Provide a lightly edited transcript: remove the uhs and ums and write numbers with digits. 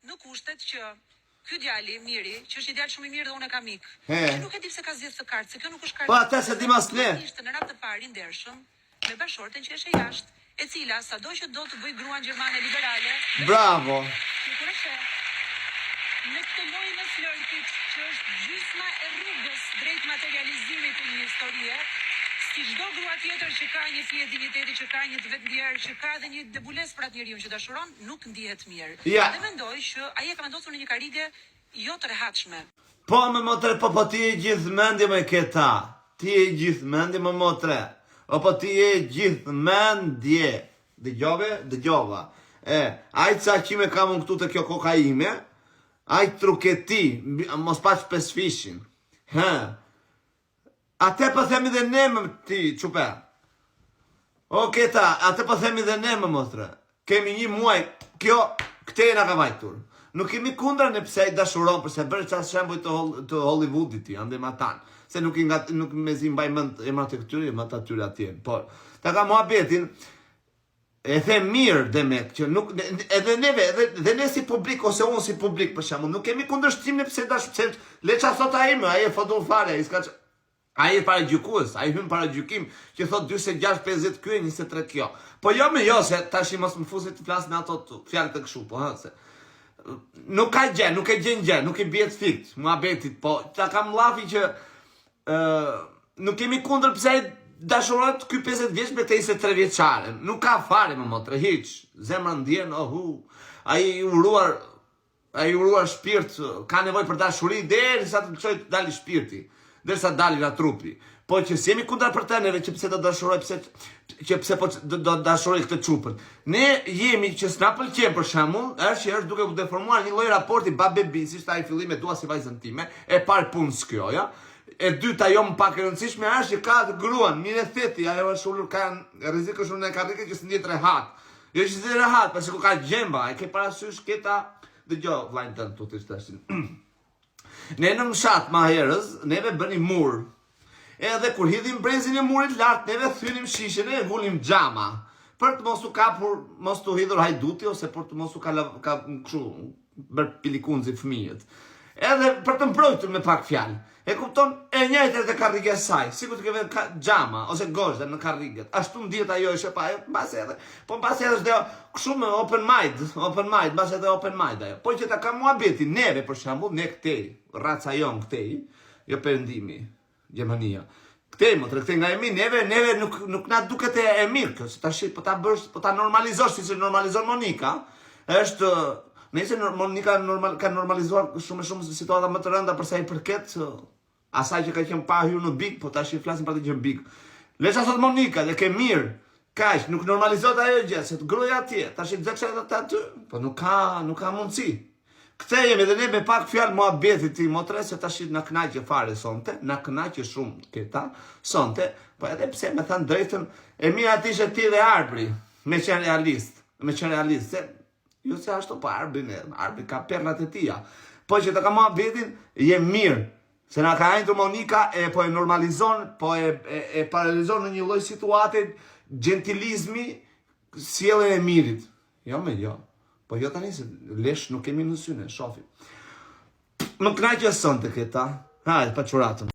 Në kushtet që ky djali, Miri, që është një djalë shumë i mirë dhe unë e kam mik, që nuk e di pse ka zgjedhë këtë kartë, se kjo nuk është kartë Po atë s'e dimë as ne. Duhet të ishte në radhë të parë i ndershëm me bashkëshorten që e sheh jashtë, e cila sado që do të bëjë gruan gjermane liberale, Bravo. Që kur e sheh në këtë lojën e flirtit që është gjysma e rrugës drejt materializimit të një historie, si çdo grua tjetër që ka një fije dinjiteti, që ka një të vetëndjerë, që ka edhe një debulesë për atë njeriun që dashuron, nuk ndihet mirë. Ja. Dhe mendoj që ai e ka vendosur në një karrige jo të rehatshme. Po më motre po po ti je gjithë mendje me këta ti je gjithë mendje më motre o po ti je gjithë mendje dëgjove dëgjova e aq sa qime kam unë këtu te kjo koka ime aq tru ke ti mos paç pesëfishin hë Atë po themi dhe ne më ti, çupe. O këta, atë po themi dhe ne më motre. Kemi një muaj, kjo këtej na ka vajtur. Nuk kemi kundra ne pse ai dashuron, përse bëre ca shembuj të, të Hollywoodit ti, ande matan. Se nuk i nga, nuk mezi mbaj mend emrat e këtyre, emrat atyre atje. Por, ta kam muhabetin, E the mirë demek që nuk edhe neve edhe dhe ne si publik ose unë si publik për shembull nuk kemi kundërshtim ne pse dash pse le ça thot ai më ai e foton fare ai s'ka ai e paragjykues ai hyn paragjykim që thot 46 50 ky e 23 kjo po jo më jo se tash mos më fusi të flas me ato fjalë të kështu po hë se nuk ka gjë nuk e gjen gjë nuk i bie të fikt muhabetit po ta kam llafi që Ë, nuk kemi kundër pse ai dashurohet ky 50 vjeç me 23 vjeçaren. Nuk ka fare më motre, hiç. Zemra ndjen, ohu. Ai i uruar, ai i uruar shpirt, ka nevojë për dashuri derisa të çojë të dali shpirti, derisa dali nga trupi. Po që s'jemi kundra për të neve që pse do dashuroj, pse që pse po do, do dashuroj këtë çupën. Ne jemi që s'na pëlqen për shembull, është që është duke u deformuar një lloj raporti babe-bi, siç tha ai fillim e dua si vajzën time, e parë punë s'kjo, ja. E dyta jo më pak e rëndësishme është që ka atë gruan, mirë e the ti, ajo është ulur ka rrezik është ulur në karrige që s'ndjehet rehat. Jo që s'ndjehet rehat, pasi ku ka gjemba, e ke parasysh këta, dëgjo vllajën tënd tu ti tash. Ne në mshat ma herës, neve bënim mur. Edhe kur hidhim brezin e murit lart, neve thynim shishen e vunim xhama. Për të mos u kapur, mos t'u hidhur hajduti ose për të mos u kala, ka, kështu, bërë pilikunzi fëmijët. Edhe për të mbrojtur me pak fjalë. E kupton? E njëjta edhe karriga e saj, sikur të keve ka, xhama ose gozhda në karriget. Ashtu ndihet ajo e pa ajo, mbase edhe, po mbase edhe është kështu me open mind, open mind, mbase edhe open mind ajo. Po që ta kam muhabetin neve për shembull, ne këtej, raca jon këtej, jo perëndimi, Gjermania. Këtej, mo, këtej nga jemi, neve, neve nuk, nuk na duket e, e mirë kjo, se tash po ta bësh, po ta normalizosh siç e normalizon Monika, është Nëse Monika normal, ka normalizuar shumë e shumë situata më të rënda për sa i përket asaj që ka qenë pa hyrë në Big, po tash i flasim për atë që Big. Le ça thot Monika, dhe ke mirë. Kaq, nuk normalizohet ajo gjë, se të gruaja atje, tash i nxjerr atë aty, po nuk ka, nuk ka mundësi. Këtë jemi dhe ne me pak fjalë muhabeti ti motre se tash na kënaqe fare sonte, na kënaqe shumë këta sonte, po edhe pse me thënë drejtën, e mira të ishe ti dhe Arbri, me qenë realist, me qenë realist, se jo se ashtu po Arbri ne, Arbri ka perlat e tija. Po që të kam muhabetin, je mirë, se na ka enjtur Monika e po e normalizon, po e, e, e paralelizon në një lloj situate gjentilizmi sjelljen e Mirit. Jo me jo. Po jo tani se lesh nuk kemi në syne, shofim. Më kënaqe sonte këta. Hajde, pa çuratën.